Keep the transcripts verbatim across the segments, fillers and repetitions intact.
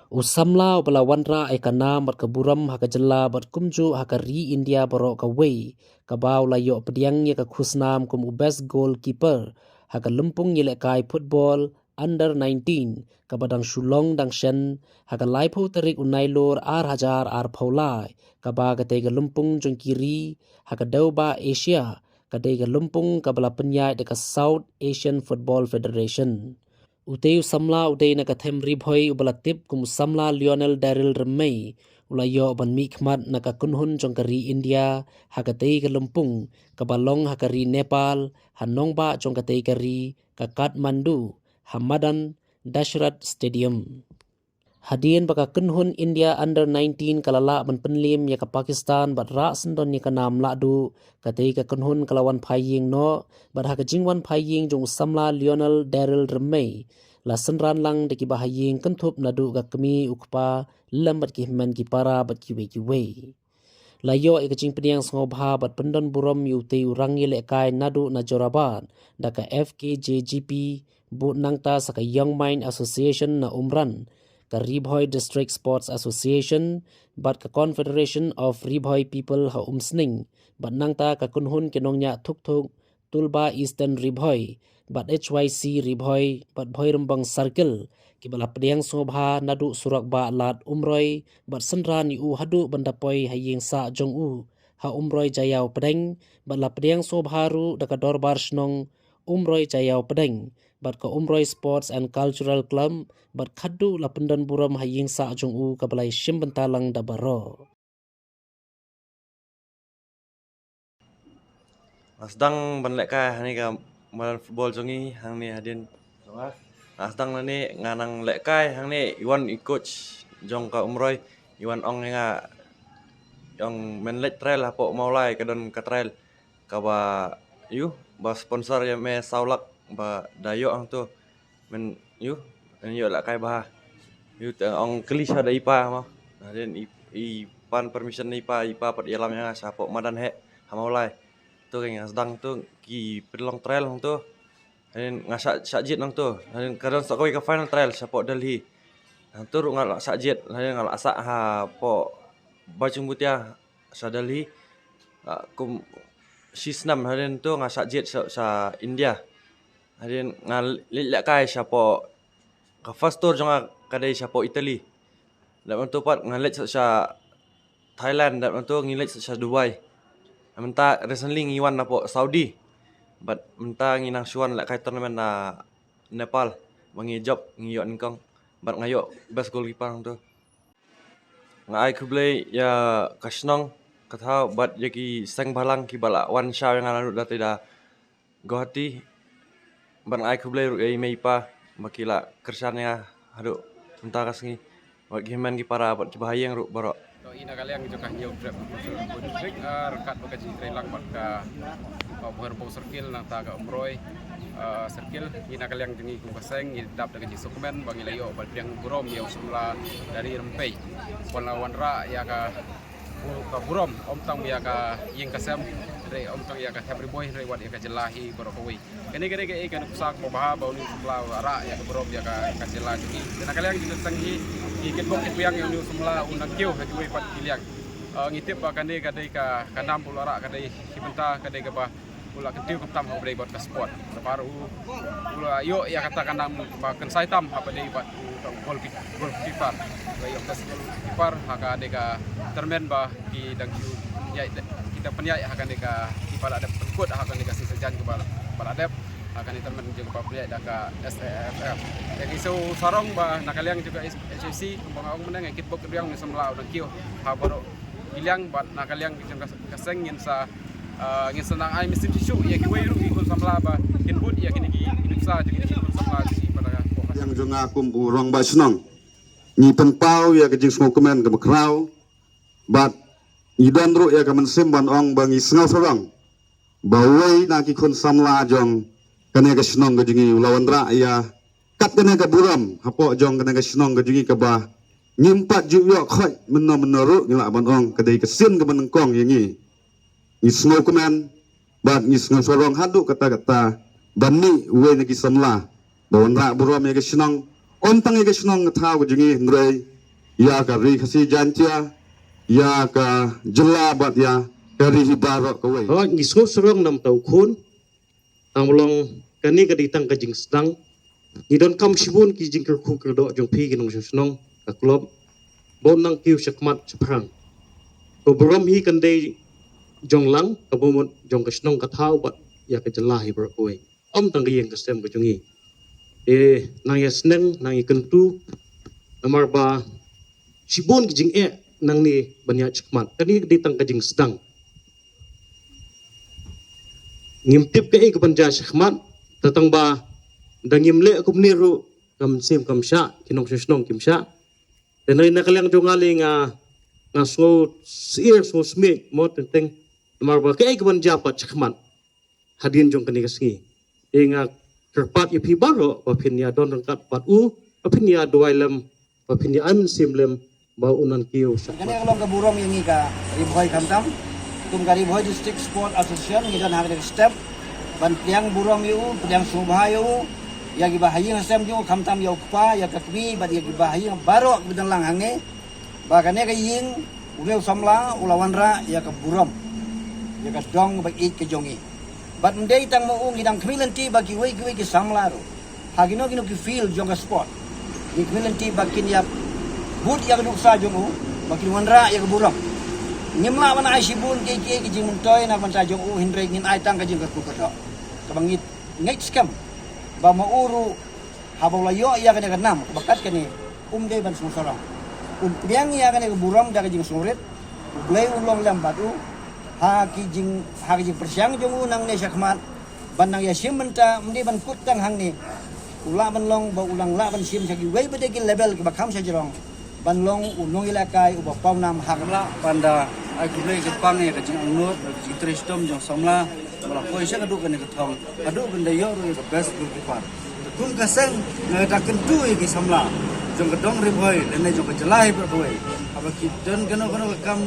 U samla uba la wanrah ïa ka nam bad ka burom ha ka jylla bad kumjuh ha ka ri India baroh kawei, kaba u la ïoh pdiang ïa ka khusnam kum u best goalkeeper ha ka lympung ïalehkai football under nineteen, kaba dang shu long dang shen ha ka laiphew tarik u Nailur ar hajar arphew lai, kaba katei ka lympung jong ki ri ha ka dewbah Asia ka dei ka lympung kaba la pynïaid da ka South Asian Football Federation. Utei u samla u dei na ka them Ri Bhoi uba la tip kum u samla Lionel Daryl Rymmei, u la ïoh ban mihkhmat na ka kynhun jong ka ri India ha katei ka lympung, kaba long ha ka ri Nepal, ha nongbah jong katei ka ri, ka Kathmandu, ha madan Dashrath Stadium. Hadien ba ka kynhun India under nineteen ka la lah ban pynliem ïa ka Pakistan bad rah syndon ïa ka nam lahduh, katei ka kynhun ka la wan phai ïing noh, bad ha ka jingwan phai ïing jong u samla Lionel Daryl Rymmei, la synran lang da kiba ha ïing kynthup naduh ka kmie u kpa, lem bad ki hynmen ki para bad kiwei kiwei. La ïoh ïa ka jingpdiang sngewbha bad pyndon burom ïa utei u rangïalehkai naduh na Jorabat, da ka F K J G P, bud nangta sa ka Young Mind Association na Umran, ka Ri Bhoi District Sports Association, bad ka Confederation of Ri Bhoi People ha Umsning, bad nangta ka kynhun ki nongñiah thuk thuk, Tulba Eastern Ri Bhoi, bad H Y C Ri Bhoi, bad Bhoirymbong Circle, kiba la pdiang sngewbha naduh surok bah Lad Umroi, bad synran ïa u haduh ban da poi ha ïing sah jong u ha Umroi Jaïaw Pdeng, bad la pdiang sngewbha ruh da ka Dorbar Shnong Umroi Jaïaw Pdeng, bad ka Umroi Sports and Cultural Club, bad khadduh la pyndon burom ha ïing sah jong u kaba la ïashim bynta lang da baroh. Nga sdang ban lehkai hangne ka madan football jong ngi hangne hadien. Nga sdang nangne nga nang lehkai hangne, i wan i coach jong ka Umroi, i wan ong ïa nga, ong men leit trial hapoh Mawlai, ka don ka trial kaba, ïoh, ba sponsor ïa me saw lak, ba da ïoh hangto. Men, ïoh, men ïoh lehkai bha. Ïoh, te ong kylli sha da i pa mo. Hadien i, i pan permission na i pa, i pa pat ïalam ïa nga shapoh madan heh ha Mawlai. To ka nga sdang to ki pynlong trial hangto. Hadien nga shah, shah jied hangto. Hadien ka don sa kawei ka final trial shapoh Delhi. Hangto ruh nga la shah jied, hadien nga la sah hapoh Bajung Bhutia sha Delhi. Ah, kum shi snem hadien to nga shah jied sha, sha India. Hadien nga leit lehkai shapoh, ka first tour jong nga ka dei shapoh Italy. Dep nangto pat nga leit sha, sha Thailand, dep nangto ngi leit sha, sha Dubai. Mynta recently ngi wan napoh Saudi. Bad mynta ngi nang shu wan lehkai tournament na Nepal. Ba ngi jop, ngi ïoh nyngkong. Bad nga ïoh best goalkeeper hangto. Nga ai khublei ïa ka shnong, ka thaw, bad ïa ki seng bhalang kiba la wan shaw ïa nga naduh da tei da Guwahati. Bad nga ai khublei ruh ïa i mei i pa ba ki la kyrshan ïa nga haduh mynta ka sngi. Bad ki hynmen ki para bad kiba ha ïing ruh baroh. To, i na ka liang jong ka Hynñiewtrep Football District, ah, ryngkat bad ka jingtrei lang bad ka, ah, Bhoirymbong Circle, nangta ka Umroi, ah, Circle, i na ka liang jong ngi kum ka seng ngi dap da ka jingsngewkmen ba ngi la ïoh ban pdiang burom ïa u samla Daryl Rympei. Ba la wanrah ïa ka, ka burom, ym tang ïa ka ïing ka sem, hynrei ym tang ïa ka them Ri Bhoi, hynrei wat ïa ka jylla hi baroh kawei. Kane, kane ka dei ka nuksa kaba bha ba une u samla u rah ïa ka burom ïa ka, ka jylla jong ngi. Te na ka liang jong ka seng hi, ki kitbok kitbiang ïa une u samla un nang kiew ha kiwei pat ki liang. Eh, ngi tip ba kane ka dei ka, ka nam ba u la rah ka dei shi bynta ka dei kaba u la kyntiew khamtam haba dei bad ka sport. Namar u, u la ïoh ïa kata ka nam ba kynsai tam haba dei bad u tang goalkeeper. Goalkeeper. Ba ïoh best goalkeeper ha kane ka tournament ba ki dang ju pynïaid, kita pynïaid ha kane ka, kiba la dep pynkut ha kane ka season jan kaba la, ba la dep ha kane tournament jong kaba pynïaid da ka S A F F. Te ngi shu sarong ba na ka liang jong ka H F C kumba nga ong mynne, ngi kitbok kitbiang, ngi samla u nang kiew ha baroh ki liang bad na ka liang jong ka, ka seng ngin sa, ah, ngin sa nang ai mynsiem shisha ïa kiwei ruh ki khun samla ba kin bud ïa kine ki, ki nuksa jong kine ki khun samla jong ngi pada ka. Liang jong nga kum u rangbah shnong, ngi pynpaw ïa ka jingsngewkmen kaba khraw bad ngi don ruh ïa ka mynsiem ban ong ba ngi sngewsarong ba uwei na ki khun samla jong kane ka shnong ka jong ngi u la wanrah ïa kat kane ka burom hapoh jong kane ka shnong ka jong ngi kaba ngim pat ju ïoh khoit mynno mynno ruh, ngi lah ban ong ka dei ka sien kaba nyngkong ïa ngi. Ngi sngewkmen bad ngi sngewsarong haduh katta katta ban mih uwei na ki samla ba wanrah burom ïa ka shnong, ym tang ïa ka shnong ka thaw ka jong ngi hynrei ïa ka ri Khasi Jaiñtia, ïa ka jylla bad ïa ka ri hi baroh kawei. Hooid, ngi sngewsarong namar u khun, tang ba long kane ka dei tang ka jingsdang. Ngi donkam shibun ki jingkyrkhu kyrdoh jong phi ki nongshong shnong ka club, ba un nang kiew shakhmat shaphrang. Ka burom hi kan dei jong lang, ka bamut jong ka shnong ka thaw bad ïa ka jylla hi baroh kawei. Ym tang ka ïing ka sem ka jong ngi. Eh, nang ïa sneng, nang ïa kyntu, namar ba shibun ki jingeh nangne ban ïa shakhmat. Kane ka dei tang ka jingsdang. Ngim tip kaei kaban jia shakhmat, tang ba da ngim leh kumne ruh, kam shym kam shah, ki nongshong shnong kim shah. Te na ka liang jong nga lei nga, nga sngew syier, sngew smiej mo teng teng, namar ba kaei kaban jia pat shakhmat hadien jong kane ka sngi. Te nga kyrpad ïa phi baroh ba phin ïa don ryngkat bad u, ba phin ïa duwai lem, ba phin ïa ai mynsiem lem, ba un nang kiew shakhmat. Kane ka long ka burom ïa ngi ka Ri Bhoi khamtam. Kum ka Ri Bhoi District Sport Association ngi don ha kane ka step ban pdiang burom ïa u, pdiang sngewbha ïa u, ïa kiba ha ïing ha sem jong u khamtam ïa u kpa, ïa ka kmie bad ïa kiba ha ïing baroh kiba don lang hangne. Ba kane ka ïing, une u samla u la wanrah ïa ka burom, ïa ka dong ba ïeit ka jong ngi. Bad ym dei tang ma u, ngi dang khmih lynti ba kiwei kiwei ki samla ruh ha kino kino ki field jong ka sport, ngi khmih lynti ba kin ïa bud ïa ka nuksa jong u, ba kin wanrah ïa ka burom. Ngim lah ban ai shibun kiei kiei ki jingmyntoi na ka bynta jong u, hynrei ngin ai tang ka jingkyrkhu kyrdoh kaba ngi ngeit skhem ba ma u ruh haba u la ïoh ïa kane ka nam kaba kat kane, um dei ban sngewsarong. Un pdiang ïa kane ka burom da ka jingsngewrit. U Blei un long lem bad u ha ki jing, ha ki jingpyrshang jong u nangne shakhmat, ban nang ïa shim bynta, ym dei ban kut tang hangne. U lah ban long ba u nang lah ban shim sha kiwei pat de ki level kiba kham shajrong, ban long u nongïalehkai uba pawnam ha ka. Samla, pynda ai khublei kyrpang ïa ka jingangnud, ka jingtrei shitom jong samla ba la poi sha ka duk kane ka thong, haduh ban da ïoh ruh ïa ka best goalkeeper. Kum ka seng, nga da kyntu ïa ki samla jong ka dong Ri Bhoi lane jong ka jylla hi baroh kawei, haba ki don kano kano ka kam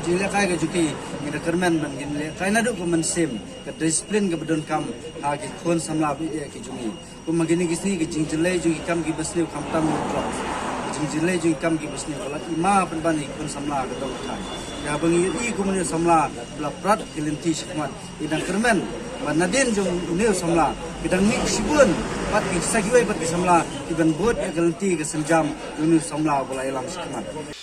jingïalehkai ka jong ki, ngi da kyrmen ban kin lehkai naduh ka mynsiem, ka discipline kaba donkam ha ki khun samla ba ïeit ki jong ngi. Kum ha kine ki sngi ka jingjyllei jong ki kam kiba sniew khamtam ïa u drugs, ka jingjyllei jong ki kam kiba sniew ka la i ma pynban ïa ki khun samla ka dong ka thaiñ. Ïa ba ngi ïohi kum une u samla ba la prat ki lynti shakhmat, ngi dang kyrmen ba nadien jong une u samla ki dang mih shibun pat ki sa kiwei pat ki samla kiban bud ïa ka lynti ka sienjam jong une u samla ba la ïalam shakhmat.